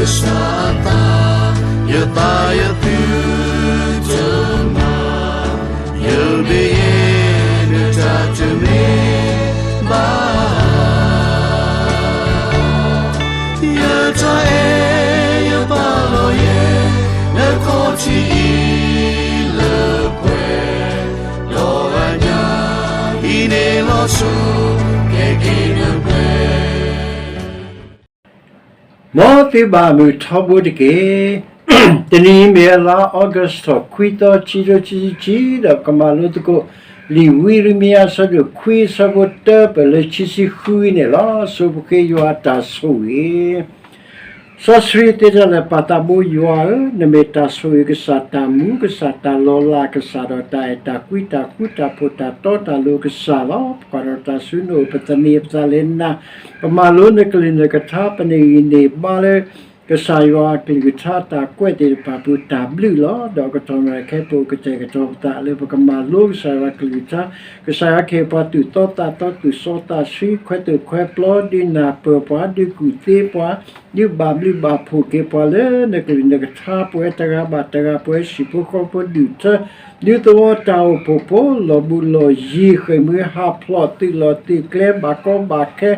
ကစၢ်အသး, ယသးယသုတမၤ, ယဘၣ်ယဲဒၣ်တၢ်တမ့ၢ်ဘၣ်. ယတၢ်အဲၣ်ယပာ်လီၤယဲ, နခီၣ်ထံးအံၤလၢပှဲၤ, ဒီးအညၣ်အံၤန့ၣ်လီၤဆီ, ကဲက့ၤနပှဲၤ မ်သုဘၣ်မုာ်ထီဘိတက့ၢ်. တနံၤအံၤမ့ၢ်ဝဲလါ August ထီၣ်ခွံသီ ခံကထိခံဆံခံ, ဒီးကမၤလိသကိး လံာ်ဝံယံးရမံယၤ အဆၢဒိၣ်ခွံ အဆၢဖိတၢ ပၢၢ်လၢခံဆံဃုန့ၣ်လီၤ. ဆိပဃ့ယွၤအတၢ်ဆိၣ်ဂ့ၤ စီဆှံသ့တၢ်လၢာ် ပၢ်သးဘိယွၤဧၢ, နမ့ၢ်တၢ်ဆိၣ်ဂ့ၤကစၢ်, တၢ်မူကစၢ်, တၢ်လီၤလးကစၢ်, ဒီးတၢ်အဲၣ်တၢ်ကွံ တၢ်ဃူတၢ်ဖိး တၢ်တီတၢ်လိၤကစၢ်လီၤ. ပကွၢ်ထီၣ်တၢ်ဆူနအိၣ်, ပသန့ၤပသးလၢနၤ, ပမၤလိနကလုၢ်နကထါ, ပန့ၢ်ဂံၢ်န့ၢ်ဘါလၢ ကစၢ်ယွၤအကလုၢ်ကထါ တၢ်ကွဲးသ့ၣ်တဖၣ်အပူၤ တၢ်ဘျုးလီၤ. ဒီးကတီၢ်နံၤခဲအံၤ ပကတဲာ်ကတီၤပသးလၢပကမၤလိကစၢ်ယွၤအကလုၢ်ကထါ, ကစၢ်ယွၤကဟ့ၣ်ပှၤသူၣ်သီသးသီ သူၣ်စီသးဆှံ, ခွဲးသူၣ်ခွဲးပျီ, ဒုးနၢ်ပၢၢ်ပှၤ, ဒုးကူၣ်သ့ပှၤ, ဒုးဘၣ်ဘျုးဘၣ်ဖှိၣ်က့ၤပှၤလၢနကလုၢ်နကထါ, ပဝဲတဂၤဘၣ်တဂၤ, ပဝဲဟံၣ်ဖိဃီဖိဒူၣ်ထၢ, ဒူသဝီတၢ်အိၣ်ဖှိၣ်ဖိ, လီၢ်ဘူးလီၢ်ယံၤ, ဃ့ၢ်မှံဟးဖျိး, သုးလီၢ်သုးကျဲ, ဘၣ်ကီဘၣ်ခဲ,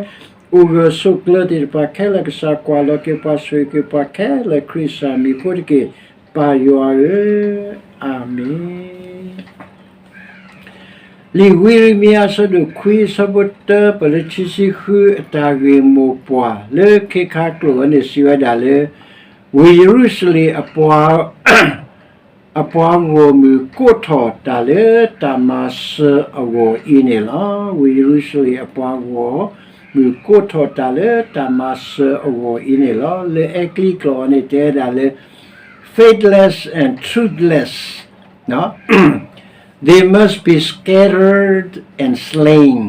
အိၣ်ဂၢၢ်ဆိးကျၢၤသ့ၣ်တဖၣ်ခဲလၢာ်, ကစၢ်ကွၢ်လီၤက့ၤပှၤ, ဆိၣ်ဂ့ၤက့ၤပှၤခဲလၢာ်, ခရံာ်စၢ်မံၤအဃိတက့ၢ်, ပၢ်ယွၤဧၢ, အၤမ့ၣ်. လံာ်ဝံယံးရမံယၤ အဆၢဒိၣ်ခွံ အဆၢဖိတၢ ပၢၢ်လၢခံဆံဃု အတၢ်ဂ့ၢ်မိၢ်ပှၢ်လၢခ့ခါကျိာ်အံၤန့ၣ် စံးဝဲဒၣ်လၢ ဝ့ၢ်ယရူၤၡလ့ၣ်အပှၤ အပှၤဂီၢ်မုၢ်ကိးထီၣ်တၢ်လၢတၢ်မၤစၢၤအဂီၢ်အံၤန့ၣ်လီၤ. ဝ့ၢ်ယရူၤၡလ့ၣ်အပှၤဂီၢ်မုၢ်ကိးထီၣ်တၢ်လၢတၢ်မၤစၢၤအဂီၢ်အံၤန့ၣ်လီၤ. လၢအဲကလံးကျိာ်အံၤန့ၣ် တဲဝဲဒၣ်လၢ faithless and truthless, they must be scattered and slain.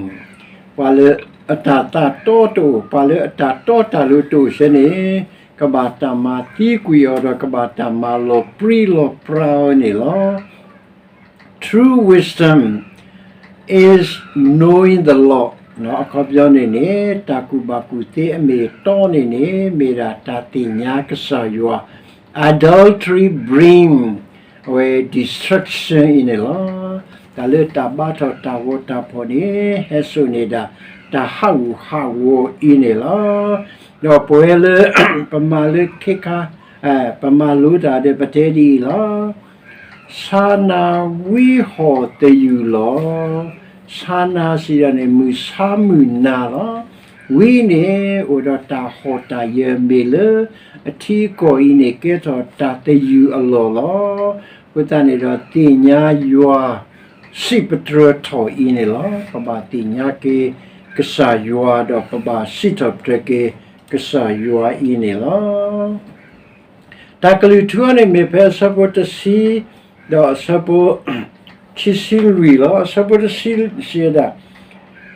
ပှၤလၢအတၢ်သးတီတအိၣ်, ပှၤလၢအတၢ်တီတၢ်လိၤတအိၣ်ဆဲန့ၣ် ကဘၣ်တၢ်မၤသံကွံာ်အီၤဒီး ကဘၣ်တၢ်မၤလီၤပြံလီၤပြါအီၤန့ၣ်လီၤ. True wisdom is knowing the law. အခီပညီန့ၣ်န့ၣ် တၢ်ကူၣ်ဘၣ်ကူၣ်သ့အမ့ၢ်အတီန့ၣ်န့ၣ် မ့ၢ်ဒၣ်တၢ်သ့ၣ်ညါကစၢ်ယွၤ, adultery bring အဝဲ destruction အံၤန့ၣ်လီၤ. တၢ်လၢတၢ်ဘါထီၣ်တၢ်ဂီၤတၢ်ဖီၣ်န့ၣ် ဟဲစိာ်န့ၢ်ဒၣ်တၢ်ဟးဂူာ်ဟးဂီၤအံၤန့ၣ်လီၤ. ဒီးပဝဲလၢ ပမၤလၢခ့ခါ, ပမၤလိတၢ်ဒီး ပတဲဒ်အံၤလီၤ. ဆါနၤဝံဟီၣ်သယုၢ်လီၤ. ဆါနၤစံးဒၣ်န့ၣ် မုၢ်ဆါမုၢ်နၤလီၤ. ဝံန့ၣ် အိၣ်ဒီးတၢ်ဟီၣ်တၢ်ယၢၤမ့ၢ်လၢအထံအကီၢ်အံၤန့ၣ် ကဲထီၣ်တၢ်သယုၢ်အလီၢ်လီၤ. အဃိသတးန့ၣ်ဒီး သ့ၣ်ညါယွၤ စံးပတြၢၤထီၣ်အံၤန့ၣ်လီၤ. ပဘၣ်သ့ၣ်ညါက့ၤကစၢ်ယွၤဒီး ပဘၣ်စံးထီၣ်ပတြၢၤက့ၤကစၢ်ယွၤအံၤန့ၣ်လီၤ. တၢ်ကလုၢ်ထူအံၤန့ၣ်မ့ၢ်ဖဲအဆၢဖိတဆံ ဒီးအဆၢဖိခံဆံလွံၢ်လီၤ. အဆၢဖိတဆံစံးဝဲဒၣ်,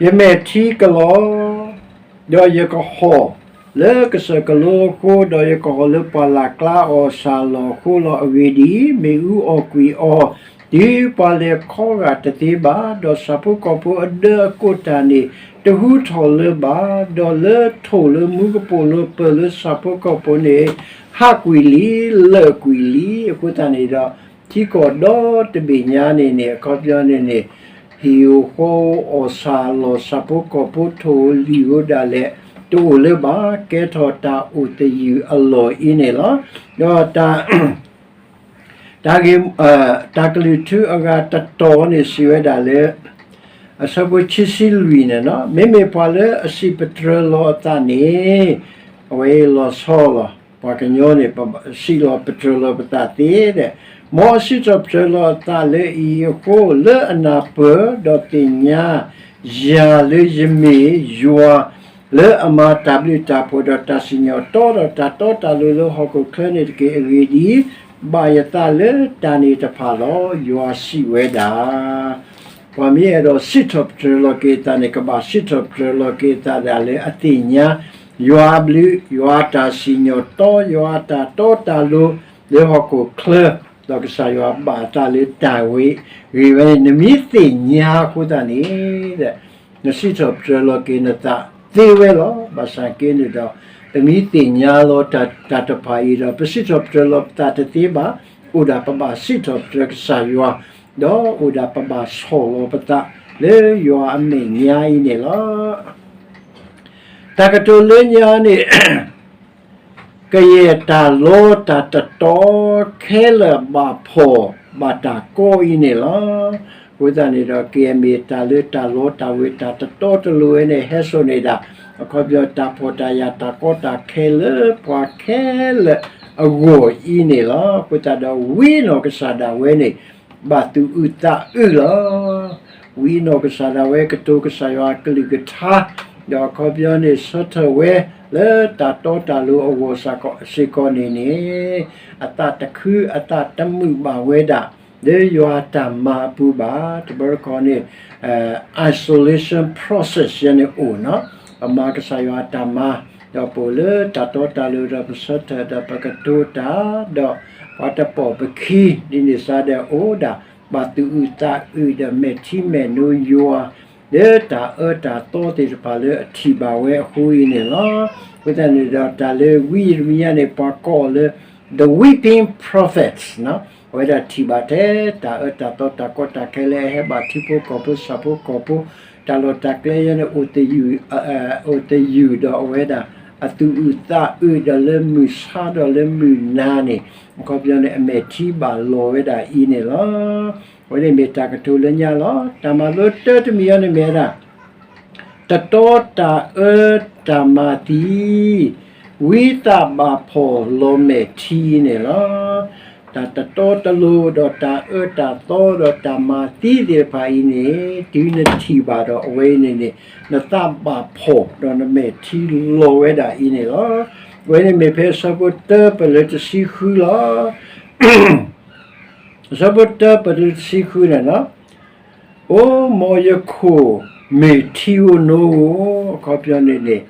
ယမဲာ်ထံကလီၤ, ဒီးယကဟီၣ်လၢကစၢၢ်ကလိအဃိ, ဒီးယကဟီၣ်လၢပှၢ်လၢ်ကျါအီၣ်ဆၣ်အလီၢ်အဃိလီၤ. အဂ့ၢ်ဒ်အံၤ, မ့ၣ်အူအီၣ်ကွံာ်အီၤ တုၤပှၤလဲၤခီဂာ်တသ့ဘၣ်, ဒီးဆၣ်ဖိကီၢ်ဖိအဒၢအကိးတၢ်န့ၣ် တဟူထီၣ်လၢၤဘၣ်, ဒီးလၢထိၣ်လၢမူကပိာ်လၢပၢၢ်လၢဆၣ်ဖိကီၢ်ဖိန့ၣ် ဟးကွံာ်လံ, လၢာ်ကွံာ်လံ. အဃိသတးန့ၣ်ဒီး ထံကီၢ်ဒီတဘ့ၣ်ညါန့ၣ်န့ၣ် အခီပညီန့ၣ်န့ၣ် ဟံၣ်ဧိၤဃီဧိၤ အီၣ်ဆၣ်အလီၢ် ဆၣ်ဖိကီၢ်ဖိ ထိၣ်ဧိၤလံၣ်ဧိၤဒၣ်လဲာ် တအိၣ်လၢၤဘၣ်, ကဲထီၣ်တၢ်အိၣ်သယုၢ်အလီၢ်အံၤန့ၣ်လီၤ. ဒီး တၢ်ဂ့ၢ်, တၢ်ကလုၢ်ထူအဂၤတတီၤန့ၣ် စံးဝဲဒၣ်လၢ အဆၢဖိခံဆံလွံၢ်န့ၣ်လီၤ. မ့မ့ၢ်ပှၤလၢအစံးပတြၢၤလီၤအသးန့ၣ် အဝဲလီၤဆီလီၤ. ပှၤကညီန့ၣ် စံးလီၤပတြၢၤလီၤပသးသ့ဒီး မ်အစံးထီၣ်ပတြၢၤလီၤအသးလၢအံၤအဃိ, လၢအနၢ်ပၢၢ်ဒီးသ့ၣ်ညါယၤလၢယမ့ၢ်ယွၤ လၢအမၤတၢ်ဘျုးတၢ်ဖှိၣ်ဒီးတၢ်စံၣ်ညီၣ်တီ ဒီးတၢ်တီတၢ်လိၤလၢဟီၣ်ခိၣ်ချၢန့ၣ်တက့ၢ်. အဂ့ၢ်ဒ်အံၤ, ဘၣ်ယသးလၢတၢ်န့ၣ်တဖၣ်လီၤ. ယွၤစံးဝဲဒၣ်. ပှၤမ့ၢ်အဲၣ်ဒိးစံးထီၣ်ပတြၢၤလီၤက့ၤအသးန့ၣ် ကဘၣ်စံးထီၣ်ပတြၢၤလီၤက့ၤအသးဒၣ်လၢအသ့ၣ်ညါ ယွၤအဘျုး, ယွၤအတၢ်စံၣ်ညီၣ်တီ, ယွၤအတၢ်တီတၢ်လိၤ လၢဟီၣ်ခိၣ်ချၢ, ဒီးကစၢ်ယွၤဘၣ်အသးလၢတၢ်ဝဲအံၤဝဲန့ၣ် နမ့ၢ်သ့ၣ်ညါအဃိသတးန့ၣ် နစံးထီၣ်ပတြၢၤလီၤက့ၤနသးသ့ဝဲလီၤ. ဘၣ်ဆၣ်က့န့ၣ်ဒီး ပမ့ၢ်သ့ၣ်ညါလီၤတၢ်တဖၣ်အံၤဒီး ပစံးထီၣ်ပတြၢၤလီၤပသးတသ့ဘၣ်, အိၣ်ဒၣ်ပဘၣ်စံးထီၣ်ပတြၢၤကစၢ်ယွၤ, ဒီးအိၣ်ဒၣ်ပဘၣ်ဆီၣ်လီၤပသးလၢယွၤအမဲာ်ညါအံၤန့ၣ်လီၤ. တၢ်ကတိၤလၢညါန့ၣ် ကယဲၢ်တၢ်လီတၢ်တတီခဲလၢာ်ဘၣ်ဖှီၣ်ဘၣ်တၢ်ကီအံၤန့ၣ်လီၤ. အဃိသတးန့ၣ်ဒီး ကယဲၢ်မ့ၢ်တၢ်လၢတၢ်လီတၢ်ဝ့ၤတၢ်တတီတလိၤဝဲန့ၣ် ဟဲစိာ်န့ၢ်ဒၣ် အခီပညီတၢ်ဖှီၣ်တၢ်ယာ်တၢ်ကီတၢ်ခဲလၢပှၤခဲလၢာ်အဂီၢ်အံၤန့ၣ်လီၤ. အဃိသတးဒီး ဝံအနီၢ်ကစၢ်ဒၣ်ဝဲန့ၣ် ဘၣ်သူၣ်အုးသးအုးလီၤ. ဝံအနီၢ်ကစၢ်ဒၣ်ဝဲကတိၤကစၢ်ယွၤအကလုၢ်ကထါ, ဒီးအခီပညီန့ၣ် ဆၢထၢၣ်ဝဲလၢတၢ်တီတၢ်လိၤအဂီၢ်စ့ၢ်ကီးန့ၣ်န့ၣ် အသးတခုအသးတမုာ်ဘၣ်ဝဲဒၣ် လၢယွၤအတၢ်မၤအပူၤဘၣ်. တဘျီတခီၣ်န့ၣ် isolation process ယဲန့ၣ်အိၣ်နီၤ, ပမၤကစၢ်ယွၤအတၢ်မၤ ဒီးပအိၣ်လၢတၢ်တီတၢ်လိၤဒီးပဆၢထၢၣ်ဒီးပကတိၤတၢ် ဒီးပှၤတပိာ်ပခံ ဒ်န့ၣ်စ့ၢ်ဒီးအိၣ်ဒၣ် ဘၣ်သူၣ်အုးသးအုးဒီးမဲာ်ထံမဲာ်နိယွၤ လၢတၢ်အၢတၢ်သီသ့ၣ်တဖၣ်လၢအထံၣ်ဘၣ်ဝဲအဃိအံၤန့ၣ်လီၤ. အဃိသတးန့ၣ်ဒီးတၢ်လၢဝံယံးရမံယၤန့ၣ် ပှၤကိးအီၤလၢ the weeping prophets နီၤ, အဝဲဒၣ်ထံၣ်ဘၣ်ထဲတၢ်အၢတၢ်သီတၢ်ကီတၢ်ခဲလၢအဟဲဘၣ်ထံဖိကီၢ်ဖိဆၣ်ဖိကီၢ်ဖိ တၢ်လီၢ်တၢ်ကျဲယဲန့ၣ် အိၣ်သယုၢ် အိၣ်သယုၢ်ဒီးအဝဲဒၣ် အသူၣ်အုးသးအုးဒီးလၢမုၢ်ဆါဒီးလၢမုၢ်နၤန့ၣ် အခီပညီန့ၣ် အမဲာ်ထံဘၣ်လီၤဝဲဒၣ်အံၤန့ၣ်လီၤ. အဝဲန့ၣ်မ့ၢ်တၢ်ကတိၤလၢညါလီၤ. တၢ်မၤလိတၢတမံၤအံၤန့ၣ်မ့ၢ်ဝဲဒၣ် တတီတၢ်အၢတၢ်မၤသံ ဝံသးဘၣ်ဖှီၣ်လီၤမဲာ်ထံန့ၣ်လီၤ. တၢ်တတီတလိၤဒီးတၢ်အၢတၢ်သီဒီးတၢ်မၤသံသ့ၣ်တဖၣ်အံၤန့ၣ် တုၤနထံၣ်ဘၣ်ဒီးအဝဲအံၤန့ၣ်န့ၣ် နသးဘၣ်ဖှီၣ်ဒီးနမဲာ်ထံလီၤဝဲဒၣ်အံၤန့ၣ်လီၤ. အဝဲန့ၣ်မ့ၢ်ဖဲအဆၢဖိတၢပၢၢ်လၢတဆံဃုလီၤ. အဆၢဖိတၢပၢၢ်လၢတဆံဃုန့ၣ်လီၤ. အိၣ်မ်ယခိၣ်မ့ၢ်ထံဧိၤနိဧိၤ, အခီပညီန့ၣ်န့ၣ်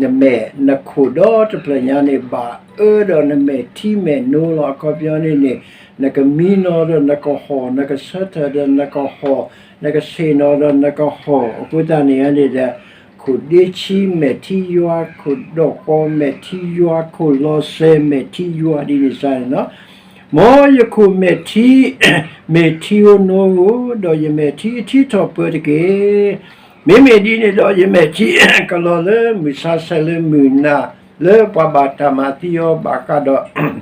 နမဲာ်နခိၣ်ဒီတဖျၢၣ်ညါန့ၣ် ဘၣ်အၢဒီးနမဲာ်ထံမဲာ်နိလီၤ. အခီပညီန့ၣ်န့ၣ် နကမံနီၤဒီးနကဟီၣ်, နကဆၢထၢၣ်ဒီးနကဟီၣ်, နကဆ့ၣ်နီၤဒီးနကဟီၣ်, အဃိသတးန့ၣ်န့ၣ်ဒီး ခိၣ်ဒ့ဆံမဲာ်ထံယွၤ, ခိၣ်ဒီၣ်ဃီမဲာ်ထံယွၤ, ခိၣ်လီၤစဲၤမဲာ်ထံယွၤဒ်န့ၣ်စ့ၢ်န့ၣ်လီၤ. မ်ယခိၣ်မဲာ်ထံ မ့ၢ်ထံဧိၤနိဧိၤ, ဒီးယမဲာ်ထံအထံထီၣ်ပၢတက့ၢ်. မ့မ့ၢ်ဒ်န့ၣ်ဒီး ယမဲာ်ထံကလီၤလၢမုၢ်ဆါဆဲးလၢမုၢ်နၤ လၢပှၤဘၣ်တၢ်မၤသံအီၤဘၣ်ဃးဒီး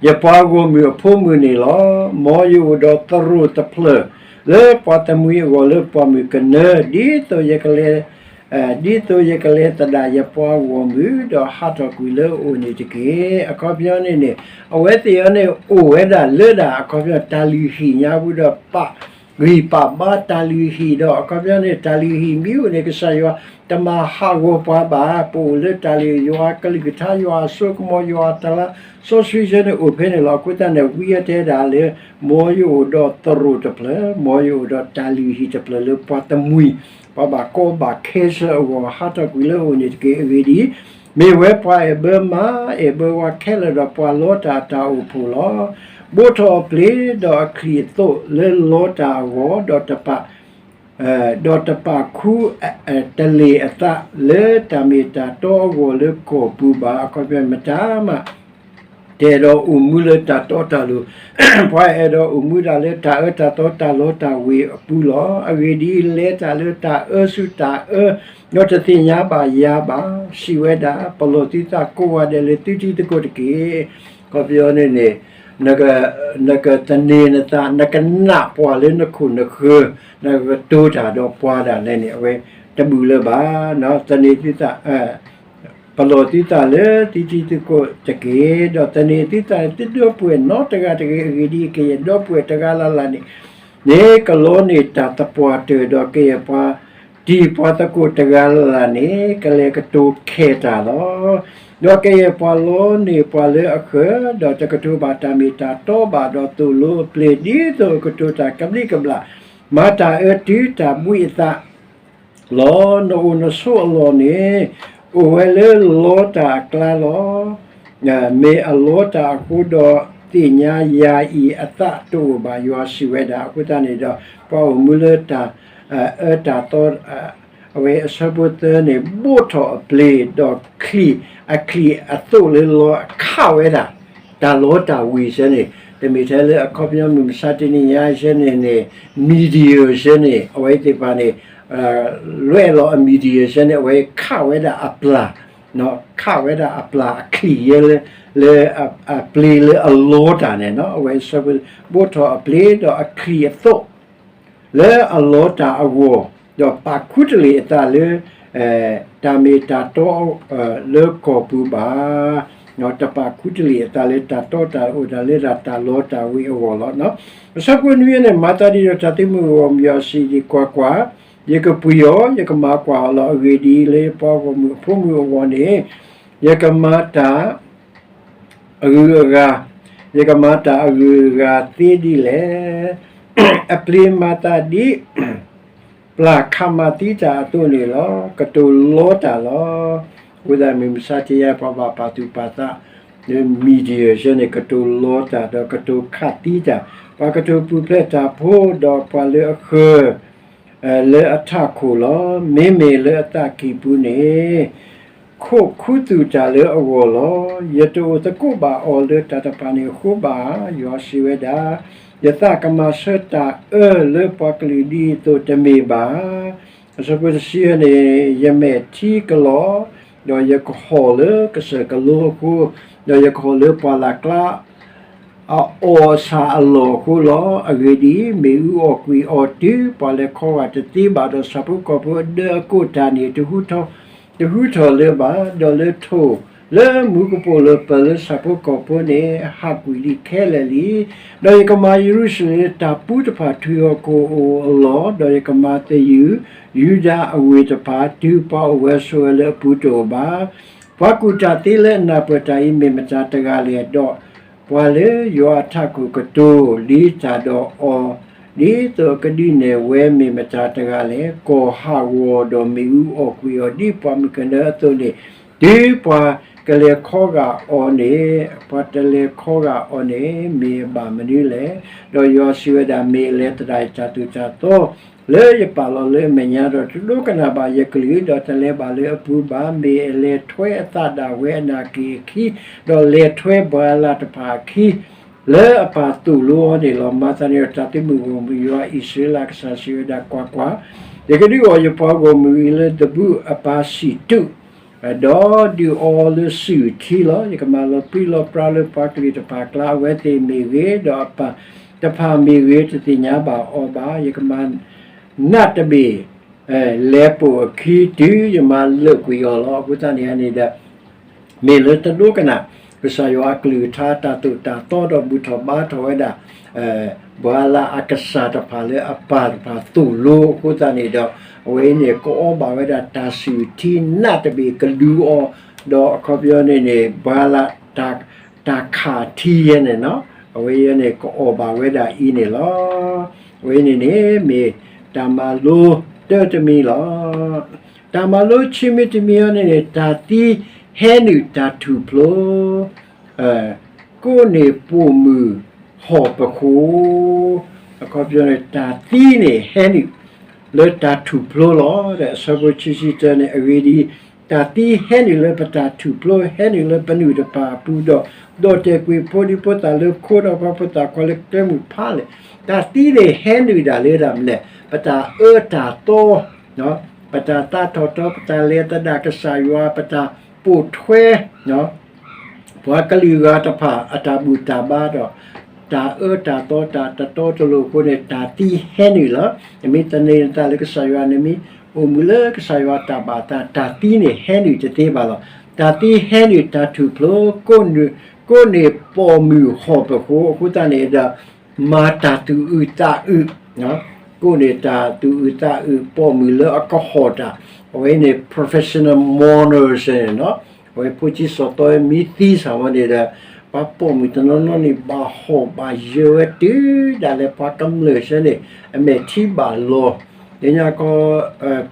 ယပှၤဂီၢ်မုၢ်အဖိမုၣ်န့ၣ်လီၤ. မ်ယအိၣ်ဒီးသရိာ်တဖျၢၣ် လၢပှၤတမှံၤအဂီၢ်လၢပှၢ်မုၢ်ကနၢ, ဒ်သိးယကလဲၤ ဒ်သိးယကလဲၤသဒၣ်ယပှၤဂီၢ်မုၢ် ဒီးဟးထီၣ်ကွံာ်လၢအအိၣ်န့ၣ်တက့ၢ်. အခီပညီန့ၣ်န့ၣ် အဝဲသ့ၣ်အံၤန့ၣ် အိၣ်ဝဲဒၣ်လၢဒၣ် အခီပညီတၢ်လုၢ်ဟံၣ်ညါပူၤဒီး ပာ်ဂံၢ်ပာ်ဘါတၢ်လုၢ်ဟံၣ်ဒီး အခီပညီန့ၣ် တၢ်လုၢ်ဟံၣ်မ့ၢ်အိၣ်န့ၣ် ကစၢ်ယွၤတမၤဟးဂီၤပှၤဘၣ်. ပအိၣ်လၢတၢ်လုၢ် ယွၤကလုၢ်ကထါ ယွၤအစိကမီၤ ယွၤအတၢ်လၢစီဆှံစ့ၢ်န့ၣ်အိၣ်ဖဲန့ၣ်လီၤ. အဃိသတးန့ၣ် ဝံအတဲဒၣ်လၢ မ်ယအိၣ်ဒီးသရိာ်တဖျၢၣ်, မ်ယအိၣ်ဒီးတၢ်လုၢ်ဟံၣ်တဖျၢၣ်လၢပှၤတမှံၤ ပှၤဘၣ်ကီဘၣ်ခဲဆၢအဂီၢ် ဟးထီၣ်ကွံာ်လၢအအိၣ်န့ၣ်တက့ၢ်. အဂ့ၢ်ဒ်အံၤ, မ့ၢ်ဝဲပှၤအဲၣ်ဘၢမါ အဲၣ်ဘၢဝၤခဲလၢာ်ဒီးပှၤလီတၢ်အတၢ်အိၣ်ဖှိၣ်လီၤ. ဘိးထီၣ်အပျ့ၤဒီးအချံၣ်အသိးလၢလီတၢ်အဂီၢ်, ဒီးတပာ် ဒီးတပာ်ခူ တလ့ၢ်အသးလၢတၢ်မ့ၢ်တၢ်တီအဂီၢ်လၢကီၢ်ပူၤဘၣ်. အခီပညီမတၤမး တအဲၣ်ဒိးအိၣ်မူလၢတၢ်တီတၢ်လိၤ, ပှၤအဲၣ်ဒိးအိၣ်မူဒၣ်လၢတၢ်အၢတၢ်သီတၢ်လီတၢ်ဝ့ၤအပူၤလီၤ. အဂ့ၢ်ဒ်အံၤ, လဲၤတၢ်လၢတၢ်အၢဆူတၢ်အၢ, ဒီးတသ့ၣ်ညါဘၣ်ယၤဘၣ်. စံးဝဲဒၣ်, ပလီၢ်သုသးကိးဂၤဒဲးလၢသုထံသကိးတက့ၢ်. အခီပညီန့ၣ်န့ၣ် နကသန့ၤနသး, နကနၣ်ပှၤလၢနခိၣ်နဃၢၤ, နကတိၤတၢ်ဒီးပှၤဒၣ်လဲာ်န့ၣ် အဝဲတဘူၣ်လၢၤဘၣ်. သန့ၤသုသး ပလီၢ်သုသးလၢသုထံသုကီၢ်တက့ၢ်, ဒီးသန့ၤသုသးလၢသုဒီပုၢ်ဝဲၢ်နီတဂၤတဂ့ၤ. အဂ့ၢ်ဒ်အံၤ, ကယဲၢ်ဒီပုၢ်ဝဲၢ်တဂၤလၢ်လၢ်န့ၣ် န့ၣ်ကလီန့ၢ်တၢ်သပှၢ်တၢၢ်, ဒီးကယဲၢ်ပှၤတံၤပှၤသကိးတဂၤလၢ်လၢ်န့ၣ် ကလဲၤကတိၤခဲတၢ်လီၤ. ဒီးကယဲၢ်ပှၤလီန့ၢ်ပှၤလၢအဃၢၤ, ဒီးတကတိၤဘၣ်တၢ်မ့ၢ်တၢ်တီဘၣ်, ဒီးသိၣ်လိအပျ့ၤ ဒ်သိးအကတိၤတၢ်ကဘျံးကဘျၣ်, မၤတၢ်အၢတုၤတၢ်ဘှံးအသး လီၤ. နအိၣ်နဆိးအလီၢ်န့ၣ် အိၣ်ဝဲလၢလီတၢ်အကျါလီၤ. မ့ၢ်အလီတၢ်အဃိဒီး သ့ၣ်ညါယၤအံၤအသးတအိၣ်ဘၣ်, ယွၤစံးဝဲဒၣ်. အဃိသတးန့ၣ်ဒီး ပှၤအိၣ်မူလၢတၢ်အၢတၢ်သီ အ အဝဲအဆၢဖိသၢန့ၣ် ဘိၣ်ထီၣ်အပျ့ၤဒီးချံၣ်, အချံၣ်အသိးလၢလီခးဝဲဒၣ် တၢ်လီတၢ်ဝ့ၤဆၢန့ၣ် တမ့ၢ်ထဲလၢအခီပညီမုၢ်မဆါတနံၤညါဆၢန့ၣ်န့ၣ် meteor ဆၢန့ၣ် အဝဲသ့ၣ်တဖၣ်န့ၣ် လွဲၢ်လီၤအ meteor ဆၢန့ၣ် အဝဲခးဝဲဒၣ်အပျၢ် ခးဝဲဒၣ်အပျၢ်အချံၣ်ယဲလၢ လၢအပျ့ၤလၢအလီတၢ်န့ၣ်နီၤ အဝဲဆၢဖိ ဘိၣ်ထီၣ်အပျ့ၤဒီးအချံၣ်အသိး လၢအလီတၢ်အဂီၢ်, ဒီးပာ်ခူတလ့ၢ်အသးလၢ တၢ်မ့ၢ်တၢ်တီ လၢကီၢ်ပူၤဘၣ်, တပာ်ခူတလ့ၢ်အသးလၢတၢ်တီတၢ်အိၣ်တၢ်လၢတၢ်လီတၢ်ဝ့ၤအဂီၢ်လီၤ. အဆၢဖိနွံန့ၣ် မၤသးဒ်ဒီးတၢ်သံမုၢ်ဂီၢ်မုၢ်အီၤစံးဒ်အံၤ, ကွၢ်ကွၢ်, ယကပှ့ၤအီၤ, ယကမၤကွၢ်အီၤလီၤ. အဂ့ၢ်ဒ်အံၤ, လၢယပှၤဂီၢ်မုၢ်အဖိမုၣ်အဂီၢ်န့ၣ် ယကမၤတၢ် အဂုၤအဂၤ, ယကမၤတၢ်အဂုၤအဂၤသ့ဒ်လဲၣ်. အပျ့ၤမၤသးဒ် ပျၢ်ခးမၤသံတၢ်အသိးန့ၣ်လီၤ. ကတိၤလီတၢ်လီၤ. အဃိသတးမုၢ်မဆါတနံၤညါ ပှၤဘၣ်ပာ်သူၣ်ပာ်သး လၢ meteor ဆၢန့ၣ် ကတိၤလီတၢ်ဒီးကတိၤခးသံတၢ်, ပှၤကတိၤပူၤဖျဲးတၢ်ဖိ ဒီးပှၤလၢအဃၢၤ လၢအထးခိၣ်လီၤ. မ့မ့ၢ်လၢအသးကံၢ်ပူၤန့ၣ် ခိးခူသူၣ်တၢ်လၢအဂီၢ်လီၤ. ယတအိၣ်သကိးဘၣ်အီၤလၢတၢ်တဖၣ်န့ၣ်အဃိဘၣ်. ယွၤစံးဝဲဒၣ်, ယသးကမၤဆၢတၢ်အၢလၢပှၤကလုာ်ဒ်သိးတမ့ၢ်ဘၣ်. အဆၢဖိတဆံန့ၣ် ယမဲာ်ထံကလီၤ, ဒီးယကဟီၣ်လၢကစၢၢ်ကလိအဃိ, ဒီးယကဟီၣ်လၢပှၢ်လၢ်ကျါ အအီၣ်အဆၣ်အလီၢ်အဃိလီၤ. အဂ့ၢ်ဒ်အံၤ, မ့ၣ်အူအီၣ်ကွံာ်အီၤတုၤပှၤလဲၤခီဂာ်တသ့ဘၣ်, ဒီးဆၣ်ဖိကီၢ်ဖိအဒၢအကိးတၢ်န့ၣ် တဟူထီၣ်လၢၤဘၣ်, ဒီးလၢထိၣ် လၢမူကပိာ်လၢပၢၤလၢဆၣ်ဖိကီၢ်ဖိန့ၣ် ဟးကွံာ်လံခဲလၢာ်လံ. ဒီးယကမၤယရူၤၡလ့ၣ်လၢတၢ်ပူၤတဖၣ် ထုးလီၤကအိၣ်အလီၢ်, ဒီးယကမၤသယုၢ် ယူဒၤအဝ့ၢ်တဖၣ် တုၤပှၤအိၣ်ဝဲဆိးဝဲလၢအပူၤတအိၣ်ဘၣ်. ပှၤကူၣ်တၢ်သ့လၢအနၢ်ပၢၢ်တၢ်အံၤ မ့ၢ်မတၤတဂၤလဲၣ်, ဒီး ပှၤလၢယွၤအထးခိၣ်ကတိၤလံတၢ်ဒီးအီၤ ဒ်သိးအကဒုးနဲၣ်ဝဲ မ့ၢ်မတၤတဂၤလဲၣ်. ကီၢ်ဟးဂီၤဒီးမ့ၣ်အူအီၣ်ကွံာ်အီၤ ဒ်ပှၤမုၣ်ကနၢအသိးန့ၣ်, တုၤပှၤကလဲၤခီဂာ်အီၤန့ၣ်, ပှၤတလဲၤခီဂာ်အီၤန့ၣ် မ့ၢ်အဘၣ်မနုၤလဲၣ်. ဒီးယွၤစံးဝဲဒၣ်, မ့ၢ်အလဲၤသဒၣ်အံၤ တၢ်သိၣ်တၢ်သီ လၢယပာ်လီၤလၢအမဲာ်ညါဒီး တဒိကနၣ်ဘၣ်ယကလုၢ်, ဒီးတလဲၤဘၣ်လၢအပူၤဘၣ်, မ့ၢ်အလဲၤထွဲအသးဒၣ်ဝဲအနၢ်က့ၤအခံ, ဒီးလဲၤထွဲပှၤလၢ်တဖၣ်အခံ လၢအပၢ်သိၣ်လိအီၤန့ၣ်လီၤ. မၤသးဒ်န့ၣ်ဒီး တၢ်သံမုၢ်ဂီၢ်မုၢ် ယွၤအံၣ်စရ့လးကစၢ်စံးဝဲဒၣ်, ကွၢ်ကွၢ်, ယကဒုးအီၣ်ယပှၤဂီၢ်မုၢ်အံၤလၢသဘံၣ်အပၢ်စံၣ်တူး, ဒီးဒုးအီလၢစုၣ်ထံလီၤ. ယကမၤလီၤပြံလီၤပြါလၢပှၤကလုာ်တဖၣ်အကျါ, အဝဲသ့ၣ်မ့ၢ်ဂ့ၤ, ဒီးအပၢ်တဖၣ်မ့ၢ်ဂ့ၤ, တသ့ၣ်ညါဘၣ်အီၤဘၣ်. ယကမၤ နးတဘ့ၣ် လဲၤပိာ်အခံ တုၤယမၤလၢာ်ကွံာ်အီၤလီၤ. အဃိသတးန့ၣ်န့ၣ်ဒီး မ့ၢ်လၢတဒိကနၣ် ကစၢ်ယွၤအကလုၢ်ကထါ တၢ်သိၣ်တၢ်သီ ဒီးဘူၣ်ထီၣ်ဘါထီၣ်ဝဲဒၣ် ပှၤလၢ်အကစၢ်တဖၣ်လၢအပၢ်တဖၣ်သိၣ်လိအဃိသတးန့ၣ်ဒီး အဝဲအံၤန့ၣ် ကအီဘၣ်ဝဲဒၣ်တၢ်စုၣ်ထံနးတဘ့ၣ်ကဒုးအီၤ, ဒီးအခီပညီန့ၣ်န့ၣ် ပှၤလၢ် တၢ်ခးထံယဲန့ၣ်နီၤ, အဝဲအံၤန့ၣ် ကအီၣ်ဘၣ်ဝဲဒၣ်အံၤန့ၣ်လီၤ. အဝဲအံၤန့ၣ်န့ၣ် မ့ၢ်တၢ်မၤလိတၢတမံၤလီၤ. တၢ်မၤလိခံမံၤတမံၤအံၤန့ၣ်န့ၣ် တၢ်သံဟဲနုာ်တၢ်ထူၣ်ဖျိ ကိးန့ၢ်ပိာ်မုၣ်ဟီၣ်ပဃိ, အခီပညီန့ၣ် တၢ်သံန့ၣ်ဟဲနုာ်လၢတၢ်ထူၣ်ဖျိလီၤ. ဒီးအဆၢဖိခံဆံတၢန့ၣ် အဂ့ၢ်ဒ်အံၤ, တၢ်သံဟဲနုာ်လၢပတၢ်ထူၣ်ဖျိ, ဟဲနုာ်လၢပနုာ်တဖၣ်အပူၤဒီး, ဒီးတဲာ်ကွံာ်ဖိဒံဖိသၣ်လၢခိဒီးပှၤဖိသၣ်ခွါလၢကျဲမုၢ်ဖးလဲၢ်, တၢ်သံန့ၣ်ဟဲနုာ်ဒၣ်လၢဒၣ်မနုၤလဲၣ်, ပတၢ်အၢတၢ်သီ ပတၢ်သးထီၣ်တီ, ပတၢ်လဲၤသဒၣ်ကစၢ်ယွၤ, ပတၢ်ပိာ်ထွဲ ပှၤကလုာ်ဂၤတဖၣ်အတၢ်ဘူၣ်တၢ်ဘါဒီး တၢ်အၢတၢ်သီတၢ်တတီတလိၤအဃိန့ၣ် တၢ်သံဟဲနုာ်လီၤ. နမ့ၢ်သန့ၤနသးလၢကစၢ်ယွၤ, နမ့ၢ်အိၣ်မူလၢကစၢ်ယွၤတၢ်ဘၣ်အသး, တၢ်သံန့ၣ်ဟဲနုာ်တသ့ဘၣ်လီၤ. တၢ်သံဟဲနုာ်တၢ်ထူၣ်ဖျိ, ကိးန့ၢ်ပိာ်မုၣ်ဟီၣ်ပဃိအဃိသတးန့ၣ်ဒီး မၤတၢ်သူၣ်အုးသးအုး, ကိးန့ၢ်တၢ်သူၣ်အုးသးအုး ပိာ်မုၣ်လၢအကဟီၣ်တၢ်, အဝဲန့ၣ် professional mourners န့ၣ်နီၤ, အဝဲဖိဆံးစီၤသီမ့ၢ်သံစ့ၢ်ဝဲန့ၣ်ဒီး ပှၤပိာ်မုၣ်တနီၤနီၤန့ၣ် ဘၣ်ဟီၣ်ဘၣ်ယၢၤဝဲတုၤဒၣ်လဲာ်ပှၤကမျၢၢ်ဆၢန့ၣ် အမဲာ်ထံဘၣ်လီၤ. လၢညါခီ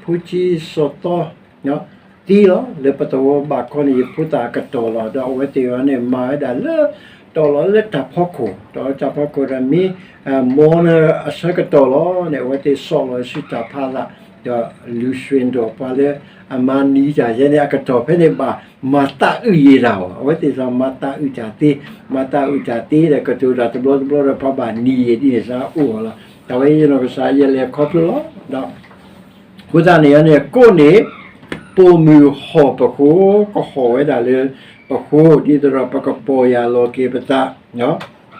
ဖိဆံးစီၤသီ သံလီၤ. လၢပသဝီဘၣ်ခီန့ၣ် ယဖိသၣ်အကတီၢ်လီၤ. ဒီးအဝဲသ့ၣ်အံၤန့ၣ် မၤဝဲဒၣ်လၢ တီၢ်လီၤလၢတၢ်ဖီခိၣ်, တီၢ်လီၤလၢတၢ်ဖီခိၣ်ဒီးမ့ၢ် mourner အဆၢကတီၢ်လီၤန့ၣ် အဝဲသ့ၣ်ဆီၣ်လီၤဆူတၢ်ဖးလၢ်, ဒီးလူၤရွှ့ၣ်ဒီးပှၤလၢအမၤနံၤတၢ်ယဲန့ၣ် အကတီၢ်ဖဲန့ၣ်ဘၣ်မၤသးအုးယံာ်တၢ်အီၤ, အဝဲသ့ၣ်တဖၣ်မၤသးအုးတၢ်သ့, မၤသးအုးတၢ်သ့ဒီး ကတိၤတၢ်တဘျီတဘျီဒီး ပှၤဘၣ်နံၤယံာ်ဒ်န့ၣ် စးအိၣ်အီၤလီၤ. တၢ်ဝဲယနီၢ်ကစၢ်ယဲလဲၤခီဖျိလီၤ. ဒီးအဃိသတးန့ၣ်န့ၣ် ကိးန့ၣ် ပိာ်မုၣ်ဟီၣ်ပဃိ ကဟီၣ်ဝဲဒၣ်လၢပဃိ ဒ်သိးဒီးပကပီၢ်ယၢ်လီၤက့ၤပသး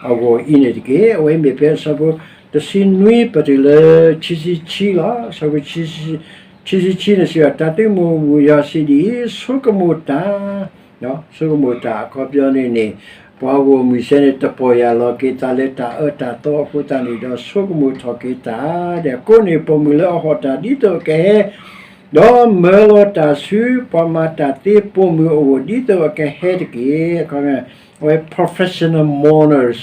အဂီၢ်အံၤန့ၣ်တက့ၢ်. အဝဲမ့ၢ်ဖဲအဆၢဖိတဆံနွံ ပတုၤလၢခံဆံခံလီၤ. အဆၢဖိခံဆံခံန့ၣ်စံးဘၣ်, တၢ်သုးမုၢ်မူယွၤစံးဒ်အံၤ, ဆိကမိၣ်တၢ်, ဆိကမိၣ်တၢ်အခီပညီန့ၣ်န့ၣ် ပှၤဂီၢ်မုၢ်စဲန့ၣ် တပီၢ်ယၢ်လီၤက့ၤသးလၢတၢ်အၢတၢ်သီအဃိသတးန့ၣ်ဒီး ဆိကမိၣ်ထီၣ်က့ၤတၢ်, ဒီးကိးန့ၢ်ပိာ်မုၣ်လၢအဟီၣ်တၢ်ဒ်သိးအကဟဲ ဒီးမၢလီၤတၢ်ဆူပှၤမၤတၢ်သ့ပိာ်မုၣ်အအိၣ်ဒ်သိးအကဟဲတက့ၢ်. အခီပညီ အဝဲ professional mourners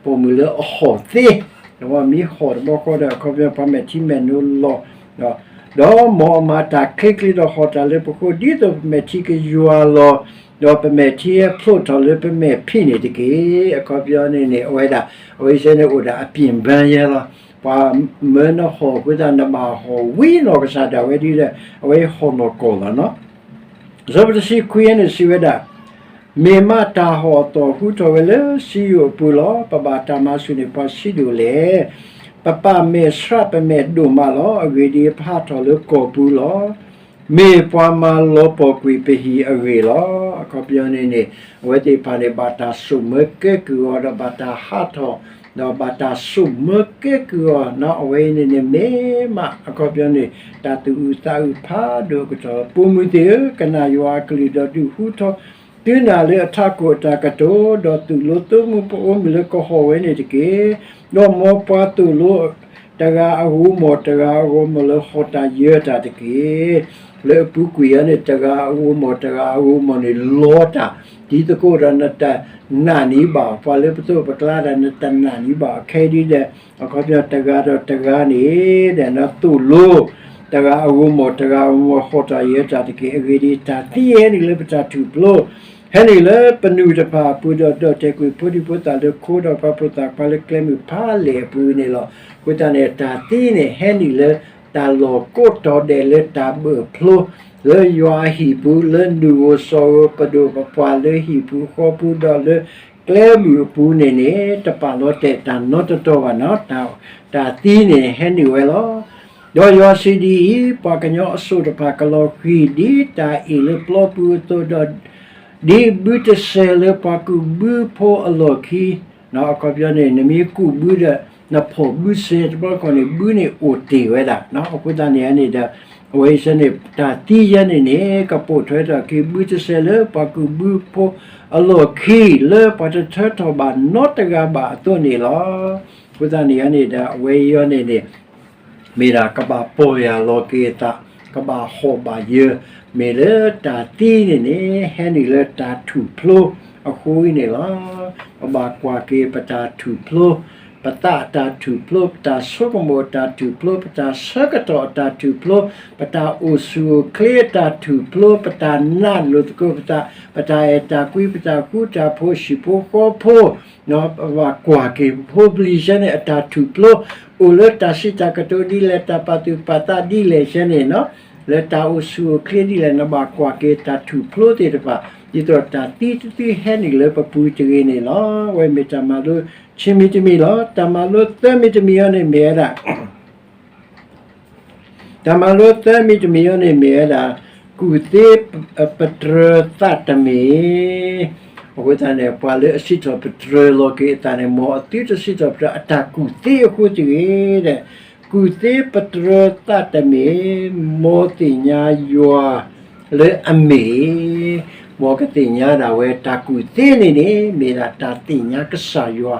ပိာ်မုၣ်လၢအဟီၣ်သ့, ဒီးမ့ၢ်ဟီၣ်တဘျီဃီဒီး အခီပညီပှၤမဲာ်ထံမဲာ်နိလီၤ, ဒီးမ်အမၤတၢ်ချ့ချ့ဒီးဟီၣ်တၢ်လၢပဃိ ဒ်သိးပမဲာ်ထံကယွၤလီၤ, ဒီးပမဲာ်ထံဟဲဖျိထီၣ်လၢပမဲာ်ဖံးန့ၣ်တက့ၢ်. အခီပညီန့ၣ်န့ၣ် အဝဲဒၣ် အဝဲစဲန့ၣ်အိၣ်ဒၣ်အပျ့ၢ်ဘၢယဲလီၤ. ပှၤမၢနဟီၣ်အဃိသတး နဘၣ်ဟီၣ်ဝံနီၢ်ကစၢ်ဒၣ်ဝဲဒ်ဒီး အဝဲဟီၣ်နီၢ်ကီၢ်လီၤနီၤ. အဆၢဖိတဆံခွံန့ၣ်စံးဝဲဒၣ်, မ့ၢ်မးတၢ်ဟီၣ်အသီၣ်ဟူထီၣ်ဝဲလၢစံယိၣ်အပူၤလီၤ. ပဘၣ်တၢ်မၤဆူၣ်န့ၢ်ပှၤဆံးဒိၣ်လဲၣ်. ပပာ်မဲာ်ဆှးပမဲာ်ဒိၣ်မးလီၤ. အဂ့ၢ်ဒ်အံၤ, ပဟးထီၣ်လၢကီၢ်ပူၤလီၤ. မ့ၢ်ပှၤမၤလီၤပှီၢ်ကွံာ်ပဟံၣ်အဂ့ၢ်လီၤ. အခီပညီန့ၣ်န့ၣ် အဝဲသ့ၣ်တဖၣ်န့ၣ် ဘၣ်တၢ်စိာ်မၢကဲကုၢ်အီၤ ဒီးဘၣ်တၢ်ဟးထီၣ် ဒီးဘၣ်တၢ်စိာ်မၢကဲကုၢ်အီၤနီၤ. အဝဲအံၤန့ၣ်န့ၣ် မ့ၢ်မးအခီပညီန့ၣ် တၢ်သူၣ်အုးသးအုးဖးဒိၣ်အကတီၢ်လီၤ. ပိာ်မုၣ်သ့ၣ်ဧၢ, ကနၣ်ယွၤအကလုၢ်ဒီးဒုးဟူထီၣ်သုနၢ်လၢအထးခိၣ်အတၢ်ကတိၤ, ဒီးသိၣ်လိသုမိၢ်ပအိမုၣ်လၢကဟီၣ်ဝဲန့ၣ်တက့ၢ်. ဒီးမ်ပှၤသိၣ်လိတဂၤအဂိၤမီၢ်တဂၤအဂီၢ်မီၢ်လၢဟီၣ်တၢ်ယၢၤတၢ်တက့ၢ်. လၢအပူၤကွံာ်အံၤန့ၣ် တဂၤအဂိၤမီၢ်တဂၤအဂိၤမီၢ်န့ၣ် လီတၢ် ဒ်သကိးဒီးနတနာ်န့ၢ်ဘၣ်အီၤ, ပှၤလၢပသိးပကျါဒီး နတနာ်န့ၢ်ဘၣ်အီၤ ခဲဒ်ဒီး အခီပညီတဂၤဒီးတဂၤန့ၣ် ဒီးနသိၣ်လိ တဂၤအဂိၤမီၢ်တဂၤအဂီၢ်မီၢ် ဟီၣ်တၢ်ယၢၤတၢ်တက့ၢ်. အဂ့ၢ်ဒ်အံၤ, တၢ်သံဟဲနုာ်လၢပတၢ်ထူၣ်ဖျိ, ဟဲနုာ်လၢပနူၢ်တဖၣ်အပူၤဒီး ဒီၣ်တဲာ်ကွံာ်ဖိဒံဖိသၣ်လၢခိ ဒီးပာ်ဖှိၣ်သးခွါလၢကျဲမုၢ်ဖးလဲၢ်အပူၤန့ၣ်လီၤ. အဃိသတးန့ၣ် တၢ်သံန့ၣ် ဟဲနုာ်လၢတၢ်လီၢ်ကိးတီၤဒဲးလၢတၢ်ဘၢၣ်ဖျိ လၢယွၤအဟံၣ်ပူၤ, လၢနုၢ်ဧိၤစီၤဧိၤ ပဒိၣ်ပပှၢ်လၢဟံၣ်ပူၤဃီပူၤ ဒီးလၢကျဲမုၢ်အပူၤန့ၣ်န့ၣ် တပာ်လီၤတဲာ်တၢ်နီတတီၤဘၣ်နီၤ. တၢ်သံန့ၣ်ဟဲနုာ်ဝဲလီၤ. ဒီးယွၤစံးဒ်အံၤ, ပှၤကညီအစိၣ်တဖၣ်ကလီၤဃံၤဒ်တၢ်အ့ၣ်လၢပျီပူၤအသိး, ဒီးဒ်ဘုတစဲးလၢပှၤကူးဘုဖိအလီၢ်ခံ အခီပညီန့ၣ် နမ့ၢ်ကူးဘုဒီး နဖီၣ်ဘုစဲးတဘျီဃီန့ၣ် ဘုန့ၣ်အိၣ်တ့ၢ်ဝဲဒၣ်. အဃိသတးန့ၣ်န့ၣ်ဒီး အဝဲအံၤစဲန့ၣ် တၢ်သံယဲန့ၣ်န့ၣ် ကပိာ်ထွဲထီၣ်က့ၤ ဘုတစဲးလၢပှၤကူးဘုဖိအလီၢ်ခံ လၢပှၤတထၢထီၣ်ဘၣ်နီတဂၤဘၣ်အသိးန့ၣ်လီၤ. အဃိသတးန့ၣ်န့ၣ်ဒီး အဝဲအံၤန့ၣ်န့ၣ် မ့ၢ်ဒၣ်ကဘၣ်ပီၢ်ယၢ်လီၤက့ၤအသး, ကဘၣ်ဟီၣ်ဘၣ်ယၢၤ, မ့ၢ်လၢတၢ်သံန့ၣ်န့ၣ် ဟဲနုာ်လၢတၢ်ထူၣ်ဖျိအဃိအံၤန့ၣ်လီၤ. ပဘၣ်ကွၢ်က့ၤပတၢ်ထူၣ်ဖျိ, ပသးအတၢ်ထူၣ်ဖျိ, ပတၢ်ဆိကမိၣ်အတၢ်ထူၣ်ဖျိ, ပတၢ်ဆၢကတီၢ်အတၢ်ထူၣ်ဖျိ, ပတၢ်အိၣ်ဆူၣ်အိၣ်ချ့အတၢ်ထူၣ်ဖျိ, ပတၢ်နာ်လိာ်သကိးပသး, ပတၢ်အဲၣ်တၢ်ကွံ, ပတၢ်ဃူတၢ်ဖိး ဟံၣ်ဖိဃီဖိ, ပဘၣ်ကွၢ်က့ၤပဖိပလံၤစဲန့ၣ် အတၢ်ထူၣ်ဖျိ, အိၣ်လၢတၢ်စံးတၢ်ကတိၤဒ်လဲၣ်, တၢ်ပာ်သူၣ်ပာ်သးဒ်လဲၣ်စဲန့ၣ်နီၤ, လၢတၢ်အိၣ်ဆူၣ်အိၣ်ချ့ဒ်လဲၣ်, နဘၣ်ကွၢ်က့ၤတၢ်ထူၣ်ဖျိသ့ၣ်တဖၣ်, ဒ်သိးတၢ်သံတသံဟဲနုာ်လၢပပူၤတဂ့ၤန့ၣ်လီၤ. အဝဲမ့ၢ်တၢ်မၤလိခံမံၤတမံၤလီၤ. တၢ်မၤလိသၢမံၤတမံၤအံၤန့ၣ်မ့ၢ်ဝဲဒၣ် တၢ်မၤလိသၢမံၤတမံၤအံၤန့ၣ်မ့ၢ်ဝဲဒၣ် ကူၣ်သ့ပတြၢၤသးတမ့ၢ်. အဃိသတးန့ၣ် ပှၤလၢအစံးထီၣ်ပတြၢၤလီၤက့ၤအသးန့ၣ် မ်အသုတစံးထီၣ်ပတြၢၤအတၢ်ကူၣ်သ့အဃိတဂ့ၤဒီး ကူၣ်သ့ပတြၢၤသးတမ့ၢ်, မ်သ့ၣ်ညါယွၤလၢအမ့ၢ်, မ်ကသ့ၣ်ညါဒၣ်ဝဲတၢ်ကူၣ်သ့န့ၣ်န့ၣ် မ့ၢ်ဒၣ်တၢ်သ့ၣ်ညါကစၢ်ယွၤ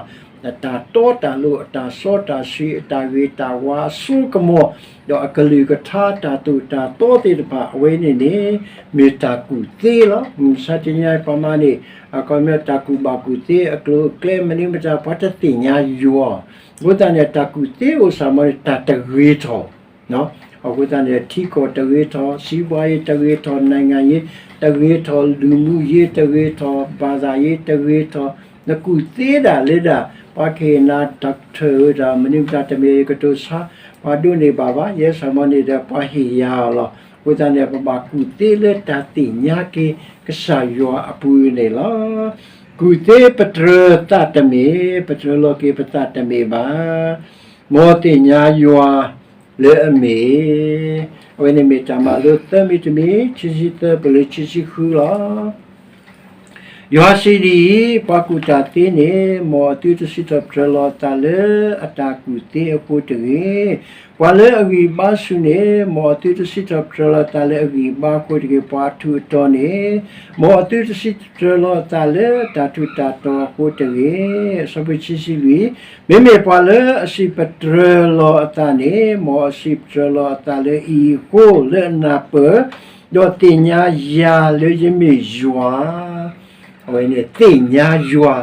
အတၢ်တီတၢ်လိၤ အတၢ်စီတၢ်ဆှံ အတၢ်ဂ့ၤတၢ်ဝါအစိကမီၤ ဒီးအကလုၢ်ကထါတၢ်သိၣ်တၢ်သီသ့ၣ်တဖၣ် အဝဲန့ၣ်န့ၣ် မ့ၢ်တၢ်ကူၣ်သ့လီၤ. မုၢ်မဆါတနံၤအံၤပှၤမၤန့ၣ် အခီပညီတၢ်ကူၣ်ဘၣ်ကူၣ်သ့ အကျိၤအကျဲမနုၤမတၤ ပှၤတသ့ၣ်ညါယွၤ အဃိသတးန့ၣ် တၢ်ကူၣ်သ့အိၣ်စ့ၢ်ကီးန့ၣ် တၢ်တဂ့ၤထီၣ် အဃိသတးန့ၣ် ထံကီၢ်တဂ့ၤထီၣ်, စီးပွားရေးတဂ့ၤထီၣ်, နိုင်ငံရေးတဂ့ၤထီၣ်, လူမှုရေးတဂ့ၤထီၣ်, ဘာသာရေးတဂ့ၤထီၣ်, နကူၣ်သ့ဒၣ်လၢဒၣ် ပှၤကဟ့ၣ်နၤ doctor ဧိၤ တၢ်မနုၤမတၤတမံၤ ကတိၤဆါ ပှၤဒိးန့ၢ်ဘၣ်ဘၣ်, ယဲစၢ်မီန့ၣ်ဒီးပှၤဟ့ၣ်ယၤအီၤလီၤ. အဃိသတးန့ၣ် ပဘၣ်ကူၣ်သ့လၢတၢ်သ့ၣ်ညါက့ၤကစၢ်ယွၤအပူၤန့ၣ်လီၤ. ကူၣ်သ့ပတြၢၤသးတမ့ၢ်, ပတြၢၤလီၤက့ၤပသးတမ့ၢ်ဘၣ်. မ်သ့ၣ်ညါယွၤလၢအမ့ၢ်, အဝဲန့ၣ်မ့ၢ်တၢ်မၤလိသၢမံၤတမံၤ, ခံဆံသၢပလၢခံဆံဃုလီၤ. ယွၤစံးဒ်အံၤ, ပှၤကူၣ်တၢ်သ့န့ၣ်, မ်အသုတစံးထီၣ်ပတြၢၤလီၤအသးလၢအတၢ်ကူၣ်သ့အဃိတဂ့ၤ. ပှၤလၢအဂံၢ်ဘါဆူၣ်န့ၣ်, မ်အသုတစံးထီၣ်ပတြၢၤလီၤအသးလၢအဂံၢ်ဘါအဃိတဂ့ၤ. ပှၤအထူးအတီၤန့ၣ်, မ်အသုတစံးထီၣ်ပတြၢၤလီၤအသးလၢတၢ်ထူးတၢ်တီၤအဃိတဂ့ၤ. အဆၢဖိခံဆံလွံၢ်, မ့မ့ၢ်ပှၤလၢအစံးပတြၢၤလီၤအသးန့ၣ်, မ်အစံးပတြၢၤလီၤအသးလၢအအံၤအဃိ, လၢအနၢ်ပၢၢ်, ဒီးသ့ၣ်ညါယၤလၢယမ့ၢ်ယွၤ အဝဲန့ၣ်သ့ၣ်ညါယွၤ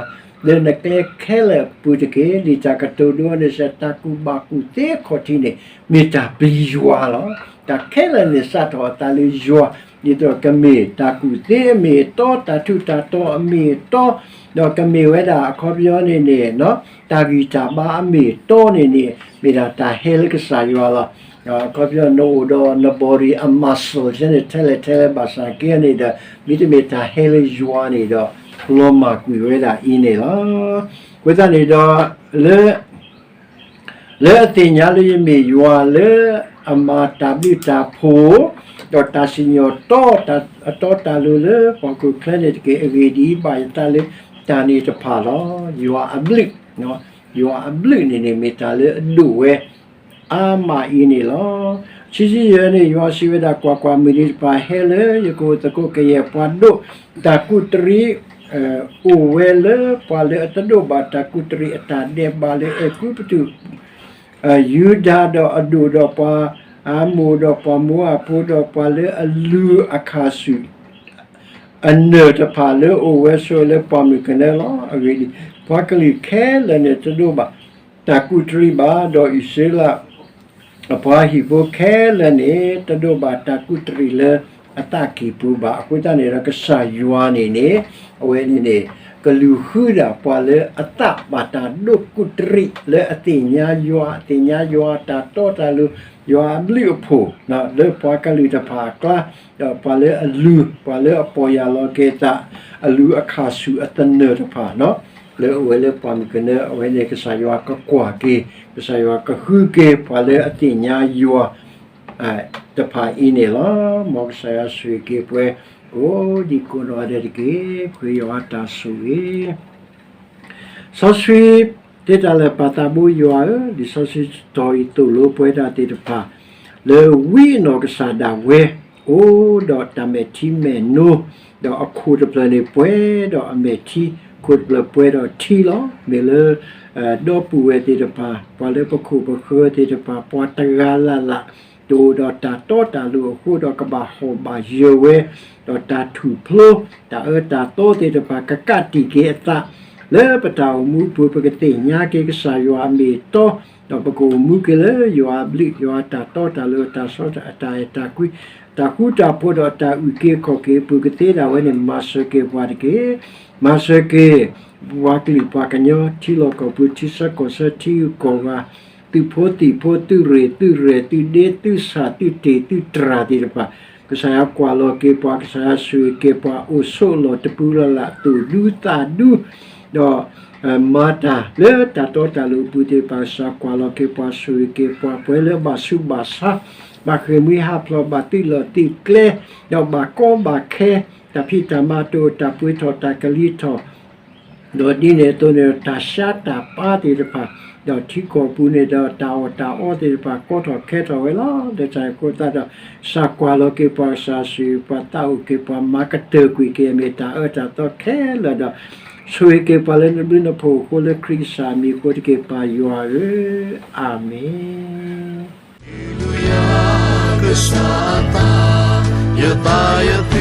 လၢနကျဲခဲလၢာ်အပူၤတက့ၢ်. လံာ်တၢ်ကတိၤဒိန့ၣ်စ့ၢ် တၢ်ကူၣ်ဘၣ်ကူၣ်သ့အခီၣ်ထံးန့ၣ် မ့ၢ်တၢ်ပျံၤယွၤလီၤ. တၢ်ခဲလၢာ်န့ၣ်စးထီၣ်အသးလၢယွၤ, ဒ်သိးကမ့ၢ်တၢ်ကူၣ်သ့အမ့ၢ်အတီ, တၢ်ထူးတၢ်တီၤအမ့ၢ်အတီ, ဒီးကမ့ၢ်ဝဲဒၣ်အခီပညီန့ၣ်န့ၣ် တၢ်ဂံၢ်တၢ်ဘါအမ့ၢ်အတီန့ၣ်န့ၣ် မ့ၢ်ဒၣ်တၢ်ဟဲလၢကစၢ်ယွၤလီၤ. အခီပညီနအိၣ်ဒီးန body အ muscle န့ၣ်ထဲလဲၣ်ထဲလဲၣ်ဘၣ်ဆၣ်က့န့ၣ်ဒီး မ့တမ့ၢ်တၢ်ဟဲလၢယွၤန့ၣ်ဒီး လီၤမၢ်ကွံာ်ဝဲဒၣ်အံၤန့ၣ်လီၤ. အဃိသတးန့ၣ်ဒီး လၢ လၢအသ့ၣ်ညါလၢယမ့ၢ်ယွၤလၢအမၤတၢ်ဘျုးတၢ်ဖှိၣ်, ဒီးတၢ်စံၣ်ညီၣ်တီ အတီတၢ်လိၤလၢပှၤဟီၣ်ခိၣ်ချၢန့ၣ်တက့ၢ်. အဂ့ၢ်ဒ်အံၤ, ဘၣ်ယသးလၢတၢ်န့ၣ်တဖၣ်လီၤ. ယွၤအဘျုး, ယွၤအဘျုးန့ၣ်န့ၣ် မ့ၢ်တၢ်လၢအဒိၣ်ဝဲ အါမးအံၤန့ၣ်လီၤ. ခံဆံယဲၢ်န့ၣ် ယွၤစံးဝဲဒၣ်, ကွၢ်ကွၢ်, မုၢ်နံၤတဖၣ်ဟဲလၢယကအိၣ်သကိးကယဲၢ်ပှၤဒိးတၢ်ကူးတရံး, အိၣ်ဝဲလၢပှၤလၢအတဒိးဘၣ်တၢ်ကူးတရံးအတၢ်ဒဲးဘးလၢအဲၤကူပတူး ယူဒၤဒီးအဒိၣ်ဒီးပှၤအမိၣ်ဒီးပှၤမိၤအၤဖိဒီးပှၤလၢအလုၢ်အခၣ်ဆူၣ် အနၢၢ်တဖၣ်လၢအအိၣ်ဝဲဆိးဝဲလၢပှၢ်မုၢ်ကနၢလီၤ. အဂ့ၢ်ဒ်အံၤ, ပှၤကလုာ်ခဲလၢာ်န့ၣ်တဒိးဘၣ်တၢ်ကူးတရံးဘၣ်, ဒီးအံၣ်စရ့လးအပှၤဟံၣ်ဖိခဲလၢာ်န့ၣ် တဒိးဘၣ်တၢ်ကူးတရံးလၢအသးကံၢ်ပူၤဘၣ်. အဃိသတးန့ၣ်ဒီး ကစၢ်ယွၤန့ၣ်န့ၣ် အဝဲန့ၣ်န့ၣ် ကလူၤဃုဒၣ်ပှၤလၢအသးဘၣ်တၢ်ဒိးကူးတရံးလၢအသ့ၣ်ညါယွၤ, သ့ၣ်ညါယွၤအတၢ်တီတၢ်လိၤ, ယွၤအဘျုးအဖှိၣ် လၢပှၤကလုာ်တဖၣ်အကျါ, ဒီးပှၤလၢအလုၢ်, ပှၤလၢအပီၢ်ယၢ်လီၤက့ၤသး, အလုၢ်အခၣ်ဆူၣ်အသနၢၢ်တဖၣ် လၢအအိၣ်ဝဲလၢပှၢ်မုၢ်ကနၢ အဝဲန့ၣ် ကစၢ်ယွၤကကွၢ်က့ၤ, ကစၢ်ယွၤကဃုက့ၤ ပှၤလၢအသ့ၣ်ညါယွၤ တဖၣ်အံၤန့ၣ်လီၤ. မ်ကစၢ်ယွၤဆိၣ်ဂ့ၤက့ၤပှၤ ကိးဒံကိးနီၢ်ဂၤဒဲးတက့ၢ်. ပဃ့ယွၤတၢ်ဆိၣ်ဂ့ၤ စီဆှံ တဲတၢ်လၢပၢ်သးဘိယွၤဧၢ, လံာ်စီဆှံတီၤအံၤသိၣ်လိပှၤဒၣ်သ့ၣ်တဖၣ် လၢဝံအနီၢ်ကစၢ်ဒၣ်ဝဲ အိၣ်ဒီးတၢ်မဲာ်ထံမဲာ်နိ, ဒီးအခိၣ်တဖျၢၣ်န့ၣ်ပှဲၤဒီးအမဲာ်ထံ, ခိၣ်တဖျၢၣ်ပှဲၤဒီးထံလီၤ. မ့ၢ်လၢ ဒီပုၢ်ဝဲၢ်သ့ၣ်တဖၣ်, ပှၤလၢပခိၣ်ပဃၢၤသ့ၣ်တဖၣ်, ပှၤတဂၤလၢ်လၢ် တအိၣ်ဒီးတၢ်တီတၢ်လိၤအဃိဒီး ကဘၣ်ဟီၣ်ဘၣ်ယၢၤဝဲ, ဒီးတၢ်ထူၣ်ဖျိ, တၢ်အၢတၢ်သီသ့ၣ်တဖၣ် ကကးတံာ်က့ၤအသး လၢပတၢ်အိၣ်မူအပူၤ ပကသ့ၣ်ညါက့ၤကစၢ်ယွၤအမ့ၢ်အတီ, ဒီးပကအိၣ်မူက့ၤလၢယွၤအဘျုး, ယွၤအတၢ်တီတၢ်လိၤ, အတၢ်ဆီတၢ်အတၢ်အဲၣ်တၢ်ကွံ, တၢ်ဃူတၢ်ဖိးဒီးတၢ်အုၣ်က့ၤခီၣ်က့ၤအပူၤကသ့ဒၣ်ဝဲန့ၣ် မၤစၢၤက့ၤပှၤတက့ၢ်. မၤစၢၤက့ၤ ပှၤကလုာ်ပှၤကညီ, ထံလီၢ်ကီၢ်ပူၤ, ထံဆၢကီၢ်ဆၢ, ထံဂုၤကီၢ်ဂၤ, သုးဖိသံၣ်ဖိ, သုးရ့ၣ်သုးရဲၣ်, သုးဒ့သုးဆၣ်, သုးတ့ၢ်သုးတြၢ်သ့ၣ်တဖၣ်, ကစၢ်ယွၤကွၢ်လီၤက့ၤပှၤ, ကစၢ်ယွၤဆိၣ်ဂ့ၤက့ၤပှၤ, အိၣ်ဆိးလီၢ်တပူၤလၢ်လၢ်, သူၣ်ဒူသးဒူ, ဒီး မၤတၢ်လၢတၢ်တီတၢ်လိၤအပူၤသ့ၣ်တဖၣ်, ကစၢ်ယွၤကွၢ်လီၤက့ၤပှၤ, ဆိၣ်ဂ့ၤက့ၤပှၤ, ပှၤလၢဘၣ်ဆူးဘၣ်ဆါ, ဘၣ်ဃ့ၢ်မှံဟးဖျိး, ဘၣ်သုးလီၢ်သုးကျဲ, ဒီးဘၣ်ကီဘၣ်ခဲ, တၢ်ဖံးတၢ်မၤတအိၣ်, တၢ်ပှ့ၤထီၣ်တၢ်ကလံၤထီၣ် ဒီးဒ်န့ၣ်အသိးန့ၣ်ဒီး တၢ်ဆါတၢ်ပၢ်သ့ၣ်တဖၣ်, ဒီးထံကီၢ်ပူၤန့ၣ်ဒီး တၢ်အီၣ်တၢ်အီသ့ၣ်တဖၣ် ကီထီၣ်ခဲထီၣ်ဝဲလီၤ. လၢတၢ်အံၤအဃိသတးဒီး ကစၢ်ကွၢ်လီၤက့ၤပှၤ, ကစၢ်ဆိၣ်ဂ့ၤပှၤ, သးအိၣ်က့ၤပှၤ, မၤကတၢၢ်ကွံာ်က့ၤအမ့ၢ်တၢ်အၢတၢ်သီခဲလၢာ်ဒီး ဆိၣ်ဂ့ၤက့ၤပှၤလၢနဘျုးနဖှိၣ်အဃိ လၢခရံာ်ကစၢ်အမံၤအဃိတက့ၢ်, ပၢ်ယွၤဧၢ, အၤမ့ၣ်.